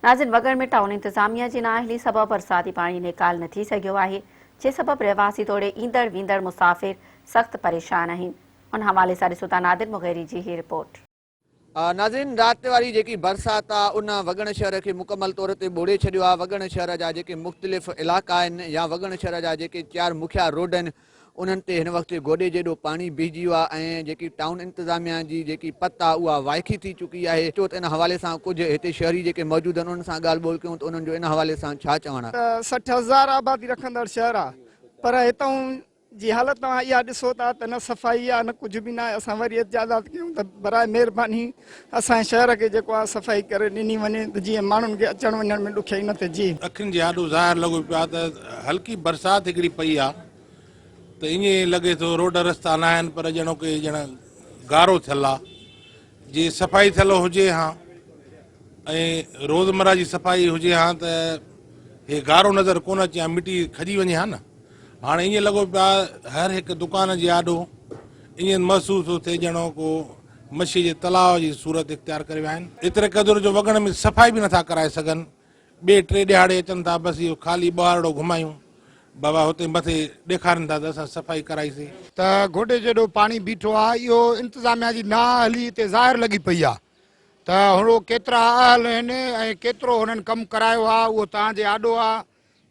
ناظرين وڳڻ ۾ ٽائون انتظاميا جي نااهلي سبب برساتي پاڻي نيڪال نه ٿي سگهيو آهي جنهن سبب رهواسي توڙي ايندڙ ويندڙ مسافر سخت پريشان آهن ان حوالي سان ڏسو ٿا نادر مغيري جي هي رپورٽ. ناظرين رات واري جيڪي برسات آ ان وڳڻ شهر کي مڪمل طور تي ٻوڙي ڇڏيو آ وڳڻ شهر جا جيڪي مختلف علائقا آهن يا وڳڻ شهر جا جيڪي چار مکيا روڊ آهن انهن تي هن وقت گوڏي جيڏو پاڻي بيهجي ويو آهي ۽ جيڪي ٽائون انتظاميا جي جيڪي پت آهي اها وائکي ٿي چڪي آهي. اچو ته ان حوالي سان ڪجهه هتي شهري جيڪي موجود آهن انهن سان ڳالهه ٻولهه ڪيون ته انهن جو ان حوالي سان ڇا چوڻ آهي. ته 60 هزار آبادي رکندڙ شهر آهي پر هتان جي حالت توهان اها ڏسو ٿا ته نه صفائي آهي نه ڪجهه به ناهي اسان وري احتجاجات ڪيون ته براء مهرباني اسان جي شهر کي جيڪو آهي صفائي ڪري ڏني وڃي ته جيئن ماڻهن کي اچڻ وڃڻ ۾ ڏکيائي نه ٿئي جي. اکين جي آڏو ظاهر لڳو پيو آهي ته هلڪي برسات هڪڙي پئي آهي ته ائين لڳي ٿو روڊ رستا نه آهن پر ڄڻو ڪي ڄڻ گارو ٿيل آهي جي صفائي ٿيل هجي ها ۽ روزمره جي صفائي هجي ها ته هي گارو نظر ڪونه اچي ها مٽي کڄي وڃي ها نه هاڻي ائين لڳو پيو آهي هر هڪ دڪان جي آڏو ائين محسوس ٿو ٿئي ڄڻو ڪو مڇي جي تلاء جي صورت اختيار ڪري ويا آهن. ايتري قدر جو وڳڻ ۾ صفائي به نٿا ڪرائي سگهن. ٻئي ٽي ڏهاڙي اچن ٿا بس اهو خالي ٻهارڙو گهمايون بابا هتي مٿي ڏيکارين ٿا ته اسان صفائي ڪرائي سي. ته گوڏي جيڏو پاڻي بيٺو آ اهو انتظاميا جي نااهلي هتي ظاهر لڳي پئي آ ته هو ڪيترا اهل آهن ۽ ڪيترو هنن ڪم ڪرايو آ اهو توهان جي آڏو آ.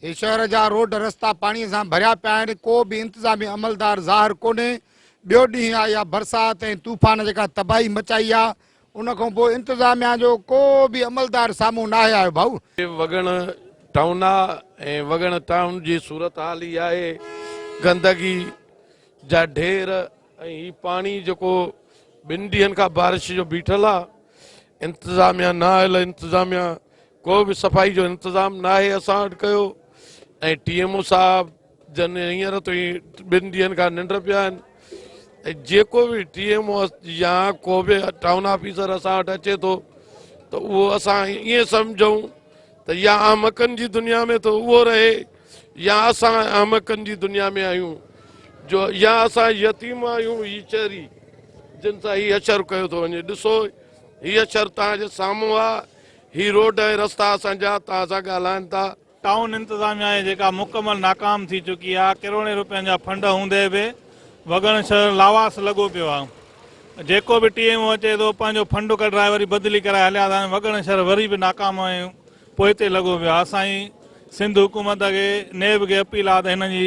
هي شهر جا روڊ رستا پاڻي سان ڀريا پيا آهن، ڪو به انتظامي عملدار ظاهر ڪونهي، ٻيو ڏينهن آ اها برسات ۽ طوفان جيڪا تباهي مچائي آ ان کان پوء انتظاميا جو ڪو به عملدار سامهون ناهي آيو ڀائو. وڳڻ ٽائون آ ۽ وڳڻ ٽائون جي صورتحال هي آهي گندگي جا ڍير ۽ هي پاڻي جيڪو ٻن ڏينهن کان بارش جو بيٺل آ انتظاميا نه آيل انتظاميا ڪو به صفائي جو انتظام ناهي اسان وٽ ڪيو ۽ ٽي ايم او صاحب جن هينئر تائين ٻن ڏينهن کان ننڊ پيا آهن ۽ جيڪو به ٽي ايم او يا ڪو به ٽائون آفيسر اسان وٽ اچي ٿو ته اهو اسان ائين سمجهون ته يا احمقن جي دنيا ۾ ٿو اهو رهي يا اسان احمقن جي دنيا ۾ آهيون جو يا اسان يتيم آهيون هي شهري جن سان هي حشر ڪيو ٿو وڃي ڏسو هي حشر توهان جي سامهون آهي هي روڊ ۽ رستا اسان جا توهان سان ڳالهائن ٿا. ٽائون انتظاميا جي جيڪا مڪمل ناڪام ٿي چڪي آ ڪروڙين روپين جا فنڊ هوندي به وڳڻ شهر لاوارث لڳو پيو آ جيڪو به ٽي ايم او اچي ٿو پنهنجو فنڊ ڪڍرائي وري بدلي ڪرائي هليا ٿا وڃن وڳڻ شهر وري به ناڪام ۽ پوئتي لڳو پيو آ اسان جي سنڌ حڪومت کي نيب کي اپيل آ ته هنن جي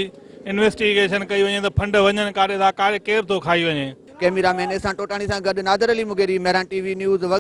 انويسٽيگيشن ڪئي وڃي ته فنڊ وڃن ڪاڏي ٿا ڪاڏي ڪير ٿو کائي وڃي. ڪئميرا مين احسان ٽوٽاڻي سان گڏ Nadir Ali Mugheri, Mehran T V news, Waggan.